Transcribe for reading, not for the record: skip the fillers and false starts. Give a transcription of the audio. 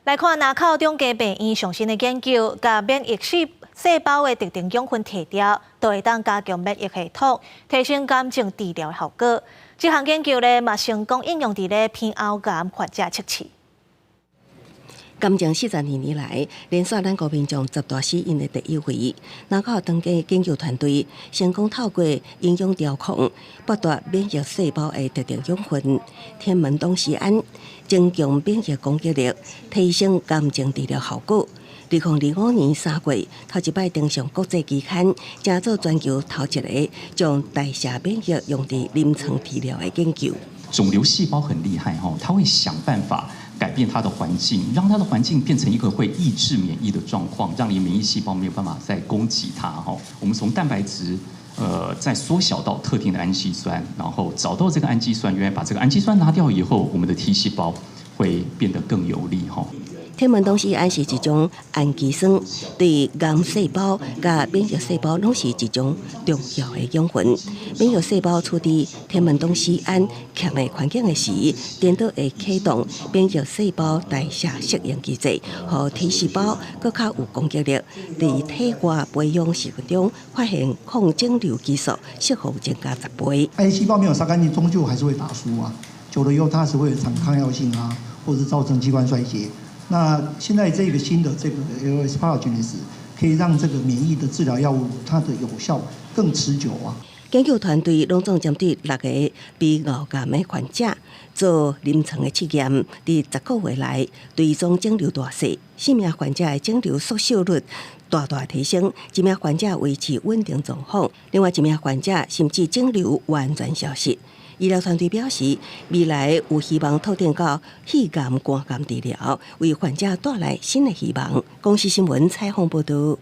來看林口長庚病院上新的研究，共免疫細胞的特定養分提掉，就會當加強免疫系統，提升癌症治療的效果。這項研究咧，嘛成功應用佇咧鼻喉癌患者測試。癌症42年來，連續咱國民眾十大死因的第一位。林口長庚研究團隊成功透過營養調控，剝奪免疫細胞的特定養分，天門冬酰胺，增強免疫攻擊力，提升癌症治療效果。2025年3月，頭一擺登上國際期刊，成做全球頭一个將代謝免疫用佇臨床治療的研究。腫瘤細胞很厲害，吼，它會想辦法改變它的環境，讓它的環境變成一個會抑制免疫的狀況，讓你免疫細胞沒有辦法再攻擊它。吼，我們從蛋白質，再縮小到特定的氨基酸，然後找到這個氨基酸，原來把這個氨基酸拿掉以後，我們的 T 細胞會變得更有力。吼。天門冬酰胺是一種氨基酸，對癌細胞佮免疫細胞攏是一種重要的養分。免疫細胞處佇天門冬酰胺欠的環境的時，顛倒會啟動免疫細胞代謝適應機制，予 T 細胞閣較有攻擊力。佇體外培養實驗中，發現抗腫瘤激素釋放增加10倍。癌細胞沒有殺乾淨，終究還是會打輸啊！久了以後，它是會產生抗藥性啊，或者是造成器官衰竭。那現在這個新的這個 L-asparaginase 可以讓這個免疫的治療藥物它的有效更持久啊。研究團隊攏總針對六个鼻喉癌的患者做臨床的試驗，佇10個月內追蹤腫瘤大細，四名患者的腫瘤縮小率大大提升，一名患者維持穩定狀況，另外一名患者甚至腫瘤完全消失。醫療團隊表示，未來有希望拓展到肺癌、肝癌治療，為患者帶來新的希望。公視新聞採訪報導。